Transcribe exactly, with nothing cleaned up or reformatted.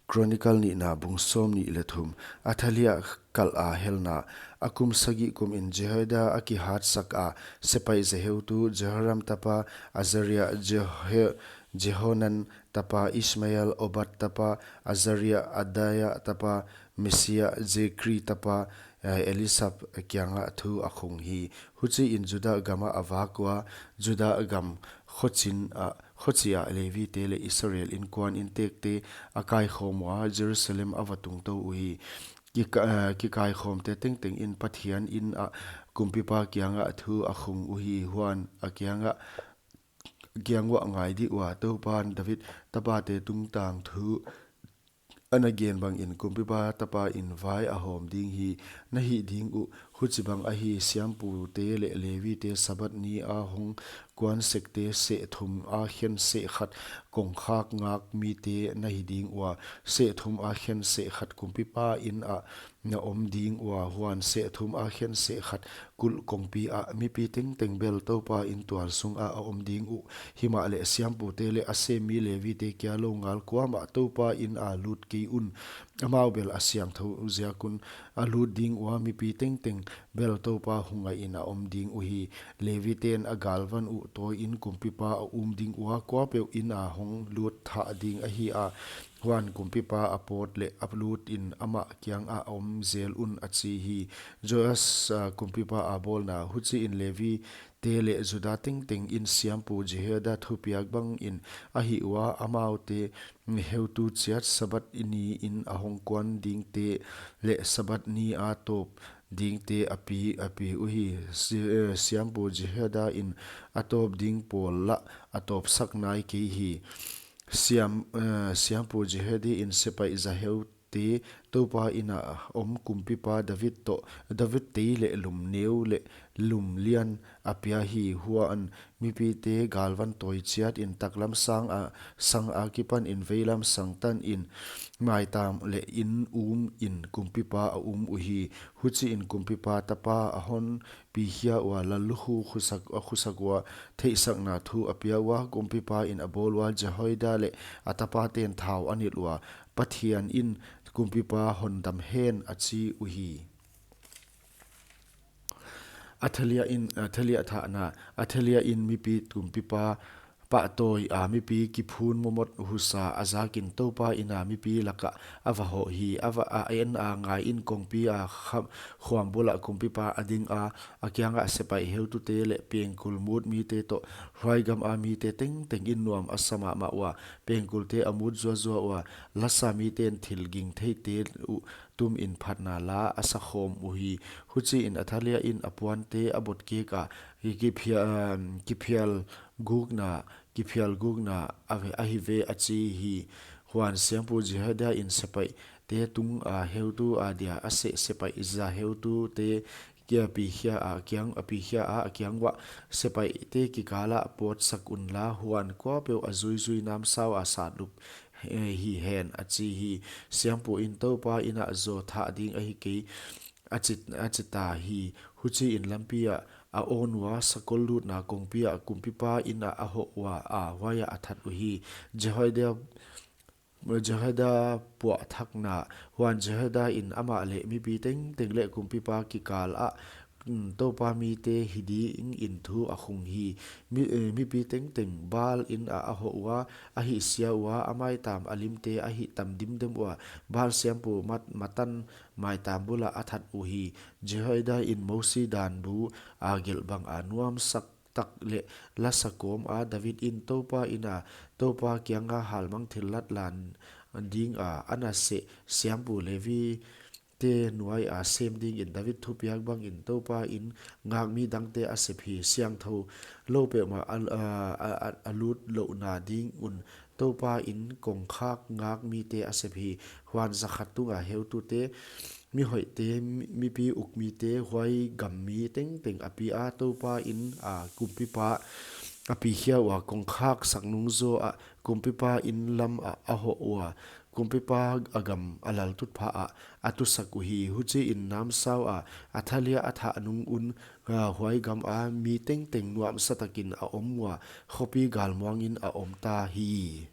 Chronicle nihna bung sawmnih leh thum. Athaliah kalh a helna. A kum sagih kum in Jehoiada a kihatsak a, sepaih zaheutu Jehoram tapa Azaria, Jeho-, Jehohanan tapa Ismael, Obad tapa Azaria, Adaia tapa Maseia, Zikri tapa, eh, Eliasaph kiangah thu a khung hi. Huchiin Juda gamah a vak ua, Juda gam khochin a, khochi ah Levite leh Israel inkuan intekte a kaikhawm ua, Jerusalem a va tungtou uhi. Kika-, eh, kikaikhawmte tengteng in Pathian in ah kumpipa kiangah thu a khung uhi. Huan a kiangah, kiang uah ngai dih ua, Toupan David tapate tungtang thu ana gen bangin kumpipa tapa in vai a hawm ding hi. Na hih ding uh huchibang ahi, siampute leh Levite Sabbath ni a hong kuan sekte, seh thum a khen seh khat kongkhak ngak mite na hi ding ua, seh thum a khen seh khat kumpipa in ah na om ding ua, huan seh thum a khen seh khat kulh kongpi ah mipi tengteng bel Toupa in tual sungah a om ding uh. Himahleh siampute leh a sem mi Levite kia lou ngal kuamah Toupa in a lut kei un. Amau bel a siangthou ziak un a lut ding ua, mipi tengteng bel Toupa hon ngaihin a om ding uhi. Leviten a galvan uh tawiin kumpipa a um ding ua, kuapeuh in a hong lut thah ding ahi a. Huan kumpipa a pawt leh a lutin amah kiangah om zel un, a chi hi. Joas, ah, kumpipa a bawlna. Huchiin Levite leh Juda tengteng in siampu Jehoiada thupiak bangin a hih ua, amaute heutu chiat Sabbath ni in a hong kuan dingte leh Sabbath ni a tawp dingte a pi, a pi uhi. Si-, eh, siampu Jehoiada in a tawp ding pawl lah a tawpsak nai kei hi. Siam, eh, siampu Jehoiada in sepaih zaheute Toupa in a om kumpipa David toh, David tei leh lum neu leh lum lian a pia hi. Huan mipite galvan tawi chiatin taklam sang a, sang akipanin veilam sang tanin maitam leh in um in kumpipa a um uhi. Huchiin kumpipa tapa a hon pikhia ua, lallukhu khusak, a khusak ua, theihsakna thu a pia ua, kumpipa in a bawl ua, Jehoiada leh a tapaten thau a nilh ua, Pathian in kumpipa hon dam hen, a chi uhi. Athalia in, Athalia thahna. Athalia in mipi kumpipa pahtawi a, mipi kiphun momot husa a zakin Toupa in a mipi lakah a va hoh hi. A va a en a, ngaiin kongpi a kham, khuam bulah kumpipa a ding a, a kiangah sepaih heutute leh pengkul mut mite toh, huai gam a mite tengteng in nuam a sa mahmah ua, pengkulte a mut zuazua ua, lasa miten thil ging theite uh tumin phatna la a sa khawm uhi. Huchiin Athalia in a puante a botkek a, ki-, kiphia-, um, kiphial gukna, kiphial gukna a ve-, ahi ve, a chi hi. Huan siampu Jehoiada in sepaihte tung a heutu a dia a seh sepaih zaheutute kia pikhia a kiang, a pikhia a, a kiang uah, sepaihte kikalah pawtsak unla, huan kuapeuh a zuizui namsau a satlup, eh, hi hen, a chi hi. Siampu in Toupa in a zaw thah ding ahi kei, a chi, a chi ta hi. Huchiin lampi ah a awn ua, sakol lutna kongpi ah kumpipa in a, a hoh ua, a huai ah a that uhi. Jehoiada, Jehoiada puahthakna. Huan Jehoiada in amah leh mipi tengteng leh kumpipa kikal ah, mm, Toupa mite hi dingin thu a khung hi. Mi, eh, mipi tengteng Baal in a, a hoh ua, a hihsia ua, a maitam a limte a hihtam dimdem ua, Baal siampu Mat-, Matan maitam bulah a that uhi. Jehoiada in Mosi danbu a gelh bang a nuamsak tak leh lasa kawm a David in Toupa in a, Toupa kianga halmang thillat lan ding a, ana seh siampu Levite nuai a sem dingin David thupiak bangin Toupa in ngakmi dangte a sep hi. Siangthou lou peuhmah a, a, a, a, a lut louhna ding un Toupa in kongkhak ngakmite a sep hi. Huan zakhat tunga heutute, mihoihte, mi-, mipi ukmite, huai gam mi tengteng a pi a, Toupa in a kumpipa a pikhia ua, kongkhak sak nung zaw ah kumpipa in lam ah a hoh ua, kumpipa a gam a laltutphah ah a tusak uhi. Huchiin namsau a Athalia a thah nung un, a, huai gam a mi tengteng nuamsa takin a om ua, khopi galmuangin a om ta hi.